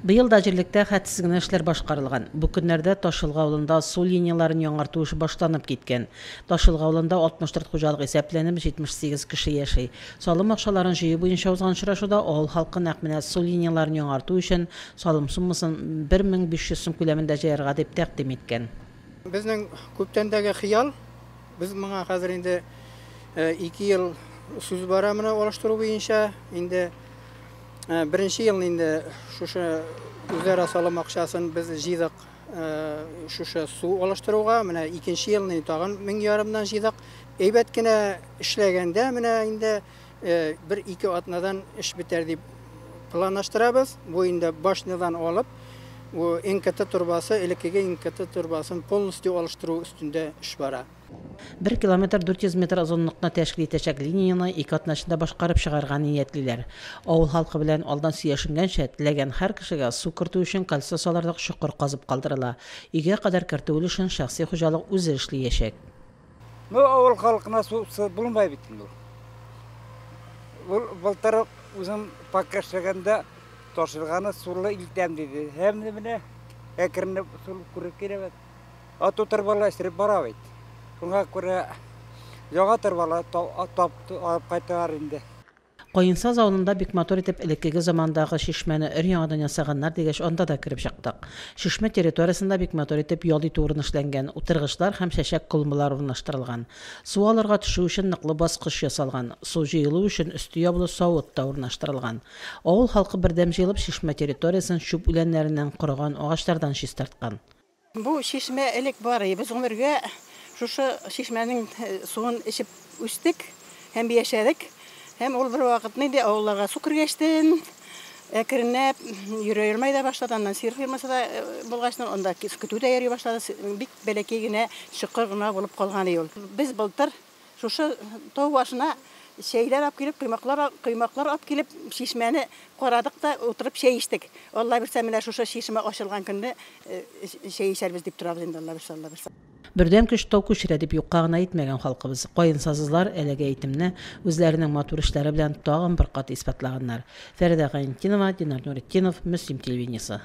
Быел да җирлектә хәтсез генә эшләр башкарылган. Бу көннәрдә Ташелга авылында су линияләрен яңарту эше башланып киткән. Ташелга авылында 64 хуҗалык исәпләнеп, 78 кеше яши. Салым акчаларын җыю буенча узган очрашуда авыл халкы нәкъ менә су линияләрен яңарту өчен салым суммасын 1500 сум күләмендә җыярга дип тәкъдим иткән. Безнең күптәндәге хыял, без моңа хәзер инде 2 ел сүз бара моны алыштыру буенча. Инде беренче елны инде шушы үзара салым акчасын без җыйдык шушы су алыштыруга. Менә икенче елны тагын 1500-дан җыйдык. Әйбәт кенә эшләгәндә менә инде бер-ике атнадан эш бетәр дип планлаштырабыз. Бу инде башнядан алып, бу НКТ торбасы, элеккеге НКТ торбасын полностью алыштыру өстендә эш бара. 1 километр 400 метр озынлыкны тәшкил итәчәк линияне 2 атна эчендә башкарып чыгарга ниятлиләр. Авыл халкы белән алдан сөйләшенгәнчә, теләгән һәр кешегә су кертү өчен кольцо салырлык чокыр казып калдырыла. Өйгә кадәр кертү өлешен шәхси хуҗалык үзе эшлиячәк. Ну, авыл халкына су булмай бит инде ул. Ул былтыр үзем пока эшләгәндә ташырганы сулы илтәм диде. Һәм менә әкренләп су күреп килә бит. А то торбалар эсереп бара бит. Шуңа күрә яңа торбалар тап алып кайталар инде. Каенсаз авылында бик матур итеп элеккеге замандагы чишмәне өр-яңадан ясаганнар дигәч, анда да кереп чыктык. Чишмә территориясендә бик матур итеп ял итү урыны эшләнгән, утыргычлар һәм чәчәк клумбалары урнаштырылган. Су алырга төшү өчен ныклы баскыч ясалган, су җыелу өчен өсте ябулы савыт та урнаштырылган. Авыл халкы бердәм җыелып, чишмә территориясен чүп үләннәреннән, корыган агачлардан чистарткан. Бу чишмә элек бар иде. Без гомергә шушы чишмәнең суын эчеп үстек һәм яшәдек. Һәм ул бер вакыт инде авылларга су кергәчтен, әкренләп йөри йөрмәй дә башлады. Аннан сыер фермасы да булгачтын, анда көтү дә йөри башлады. Бик бәләкәй генә чокыр гына булып калган иде ул. Без былтыр шушы тау башына чәйләр алып килеп, коймаклар алып килеп, чишмәне карадык та утырып чәй эчтек. Алла бирсә, менә шушы чишмә ачылган көнне чәй эчәрбез дип торабыз инде, Алла бирсә, Алла бирсә. Бердәм көч тау күчерә дип юкка гына әйтмәгән халкыбыз. Каенсазлылар әлеге әйтемне үзләренең матур эшләре белән тагын бер кат исбатлаганнар. Фәридә Гайнетдинова, Динар Нуретдинов, Мөслим телевидениесе.